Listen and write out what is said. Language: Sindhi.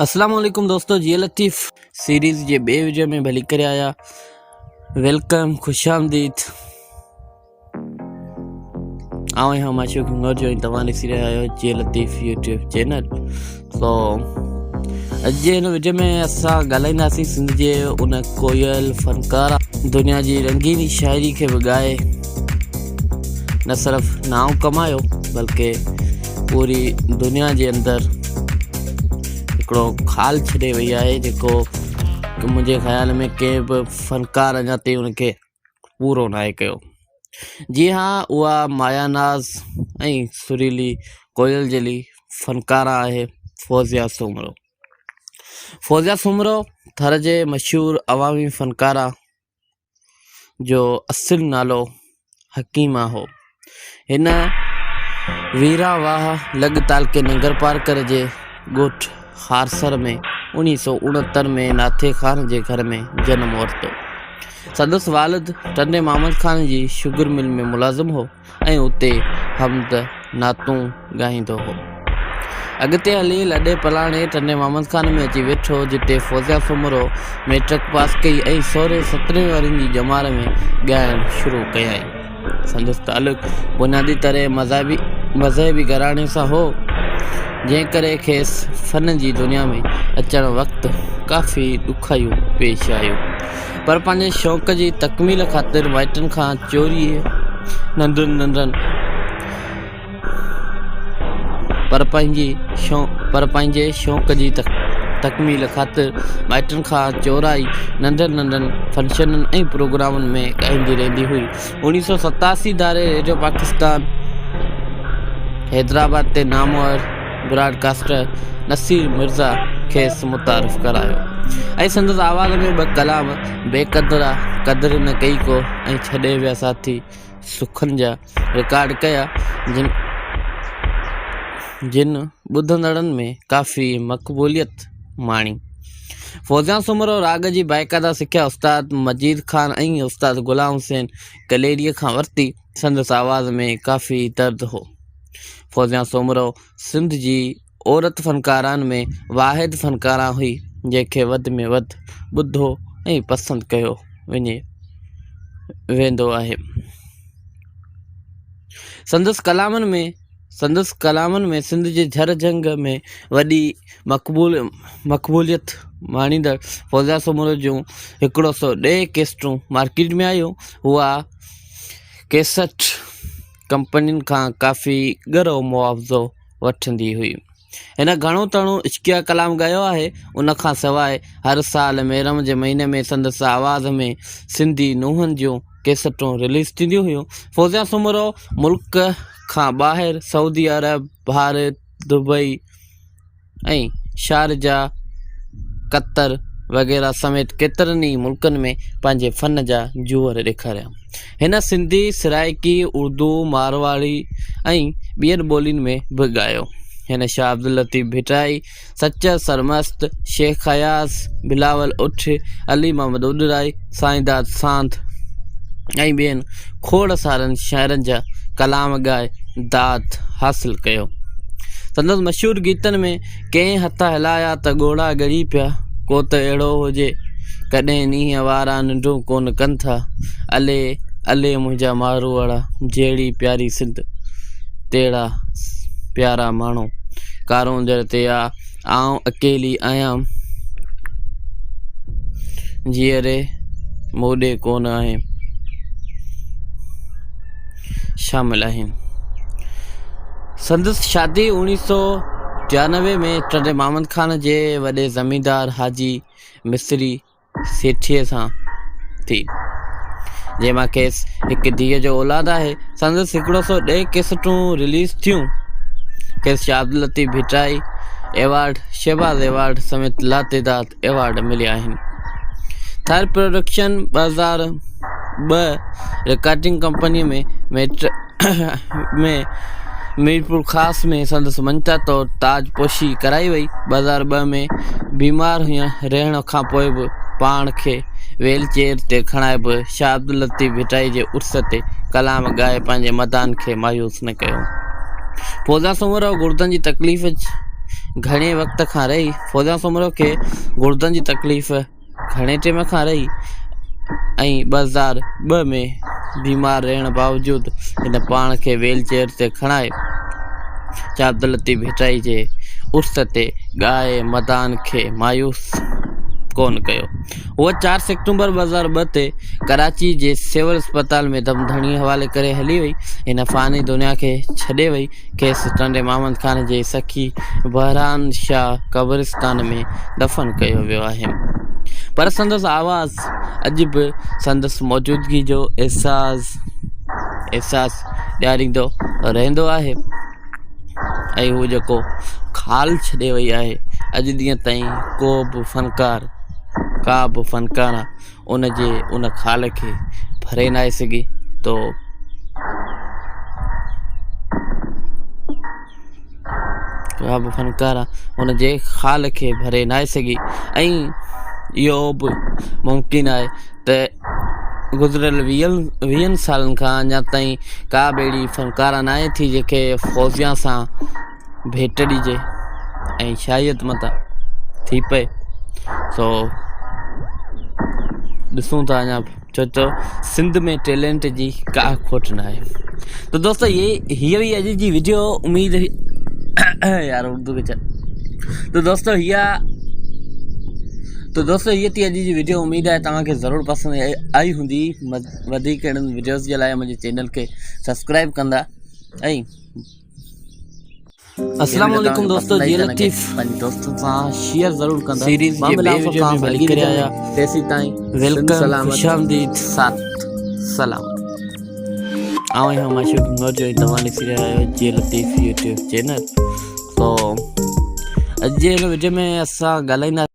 اسلام عليڪم دوستو جي لطيف سيريز جي ٻي وڊيو ۾ ڀلي ڪري آيا welcome خوش آمديد آئون آهيان معشوق هنگور جو ۽ توهان ڏسي رهيا آهيو جي لطيف يوٽيوب چينل سو اڄ جي هن وڊيو ۾ اسان ڳالهائينداسين سنڌ جي ان ڪوئل فنڪار دنيا جي رنگين شاعري کي به ڳائي نه صرف نانء ڪمايو بلڪه پوري دنيا جي اندر هڪڙو خال ڇڏي وئي آهي جيڪو منهنجي خيال ۾ ڪنهن به فنڪار اڃا تائين ان کي پورو ناهي ڪيو جي ها اها مايا ناز ۽ سريلي ڪوئل جهڙي فنڪاره آهي فوزيا سومرو فوزيا سومرو ٿر جي مشهور عوامي فنڪاره جو اصل نالو حڪيمه هو. هن ويرا واهه لڳ تعلقي ننگرپارڪر جي ڳوٺ خارسر ۾ 1969 ۾ ناٿي خان جي گهر ۾ جنم ورتو. سندس والد ٽنڊي محمد خان جي شگر مل ۾ ملازم هو. ۽ اتي حمد نعتون ڳائيندو هو. اڳتي هلي لڏي پلاڻي ٽنڊي محمد خان ۾ اچي ويٺو، جتي فوزيا سومرو مئٽرڪ پاس ڪئي ۽ سورهين سترهين ورهين جي ڄمار ۾ ڳائڻ شروع ڪيائين. سندس تعلق بنيادي طرح مذهبي مذهبي گهراڻي سان هو، جنهن ڪري کيس فن جي دنيا ۾ اچڻ وقت ڪافي ڏکايون پيش آيون. پر پنهنجي شوق جي تڪميل خاطر مائٽن کان چوريء ننڍن ننڍن پر پنهنجي پر پنهنجي شوق جي تڪميل خاطر مائٽن کان چورائي ننڍن ننڍن فنڪشنن ۽ پروگرامن ۾ ڳائيندي رهندي هئي. 1987 ڌاري ريڊيو پاڪستان حيدرآباد تي نامور براڊ ڪاسٽر نصير مرزا کيس متعارف ڪرايو ۽ سندس آواز ۾ ٻه ڪلام بي قدرا قدر نه ڪئي ڪو ۽ ڇڏي ويا ساٿي سکن جا رڪارڊ ڪيا جن جن ٻڌندڙن ۾ ڪافي مقبوليت ماڻي. فوزيان سومرو راڳ جي باقاعده سکيا استاد مجيد خان ۽ استاد غلام حسين ڪليريء کان ورتي. سندس آواز ۾ ڪافي درد هو. فوزيان سومرو سنڌ جي عورت فنڪاران ۾ واحد فنڪاران هئي جنهن کي وڌ ۾ وڌ ٻڌو ۽ پسند ڪيو وڃي ويندو آهي. سندس ڪلامن ۾ سندس ڪلامن ۾ سنڌ جي جھر جھنگ ۾ وڏي مقبول مقبوليت ماڻيندڙ فوزيا سومرو جون هڪڙو سو ڏهه ڪيسٽون مارڪيٽ ۾ آيون. اها ڪيسٽ ڪمپنين کان ڪافي ڳرو معاوضو وٺندي هئي. هن گهڻو تڻو عشقيه ڪلام ڳايو آهي. ان کان سواء هر سال محرم جي مهيني ۾ سندس آواز ۾ سنڌي نوحن جون ڪيسٽون رليز ٿينديون هيون. فوزيا سومرو ملڪ کان ٻاهر سعودي عرب، ڀارت، دبئي، ۽ شارجه، قطر وغيره سميت ڪيترن ئي ملڪن ۾ پنهنجي فن جا جوهر ڏيکاريا. هن سنڌي، سرائيڪي، اردو، مارواڙي ۽ ٻين ٻولين ۾ به ڳايو. هن شاهه عبداللطيف ڀٽائي، سچل سرمست، شيخ اياز، بلاول اٺ، علي محمد اڏرائي، سائينداد ساند ۽ ٻين کوڙ سارن شاعرن جا ڪلام ڳائي داد حاصل ڪيو. سندس مشهور گيتن ۾ ڪنهن هٿ هلايا ته ڳوڙها ڳڙي پيا، ڪو ته اهڙو هجي، ڪڏهن نينهن وارا ننڊون ڪونه ڪن ٿا، الي الي منهنجا ماروئڙا، جهڙي پياري سنڌ تهڙا پيارا ماڻهو، ڪارونجهر تي آ آئون اڪيلي آهيان، جيئري مون ڏي ڪونه آهين. شامل آهن. سندس شادي اوڻيهه سو ٽيانوي ۾ ٽنڊي محمد خان جي وڏي زميندار حاجي مصري سيٺيء سان ٿي، جنهن مان کيس هڪ ڌيء جو اولاد آهي. سندس هڪڙو سو ڏهه ڪيسٽون رليز ٿيون. کيس شاهه عبداللطيف ڀٽائي ايوارڊ، شهباز ايوارڊ سميت لاتعداد ايوارڊ مليا آهن. ٿر پروڊڪشن 2002 رڪارڊنگ ڪمپنيء ۾ ۾ ميرپورخاص ۾ سندس مڃتا طور تاج پوشي ڪرائي وئي. 2002 ۾ بيمار رهڻ کان پوء به پاڻ کي ويل چيئر تي کڻائي به شاهه عبداللطيف ڀٽائي جي عرس تي ڪلام ڳائي پنهنجي مداحن کي مايوس نه ڪيو. فوزيا سومرو گردن جي تڪليف گهڻي وقت کان رهي. فوزيا سومرو کي گڙدن جي تڪليف گهڻي ٽيم کان رهي ۽ 2002 ۾ بيمار رهڻ باوجود هن پاڻ کي ويل چيئر تي کڻائي شاهه عبداللطيف ڀٽائي جي عرس تي ڳائي مداحن کي مايوس ڪونه ڪيو. هوء چار سيپٽمبر 2002 تي ڪراچي جي سول اسپتال ۾ دم ڌڻي حوالي ڪري هلي وئي. هن فاني دنيا کي ڇڏي وئي. کيس ٽنڊي محمد خان جي سخي بهران شاهه قبرستان ۾ دفن ڪيو ويو آهي. پر سندس آواز اڄ به سندس موجودگي جو احساس احساس ڏياريندو رهندو آهي ۽ هو جيڪو خال ڇڏي وئي آهي اڄ ڏينهن تائين ڪو به فنڪار ڪا به فنڪاره ان جي ان خال کي ڀري ناهي سگهي تو ڪا به فنڪاره ان جي خال کي ڀري ناهي سگهي ۽ اهو به ممڪن آهي ته گذريل ويهن سالن کان اڃا تائين ڪا به اهڙي فنڪاره ناهي ٿي جنهن کي فوزيا سان ڀيٽ ڏجي ۽ شايد متان ٿي پئي سو ڏسون ٿا اڃا ڇو ته سنڌ ۾ ٽيلنٽ جي ڪا کوٽ نه آهي ته دوستو هي هي هئي اڄ جي وڊيو اميد يار اردو کي ڇڏ ته دوستو هي ته دوستو هي ٿي اڄ جي وڊيو اميد آهي توهان کي ضرور پسند آئي هوندي وڌيڪ اهڙن وڊيوز جي لاء منهنجي چينل کي سبسڪرائب ڪندا ۽ السلام عليڪم دوستو جي لطيف پنهنجي دوستن سان شيئر ضرور ڪندا سيريز جي ٻي وڊيو ۾ ڀلي ڪري آيا تيسين تائين welcome خوش آمديد سات سلام آئون آهيان معشوق نور جو توهان ڏسي رهيا آهيو جي لطيف يوٽيوب چينل تو اڄ جي هن وڊيو ۾ اسان ڳالهائيندا.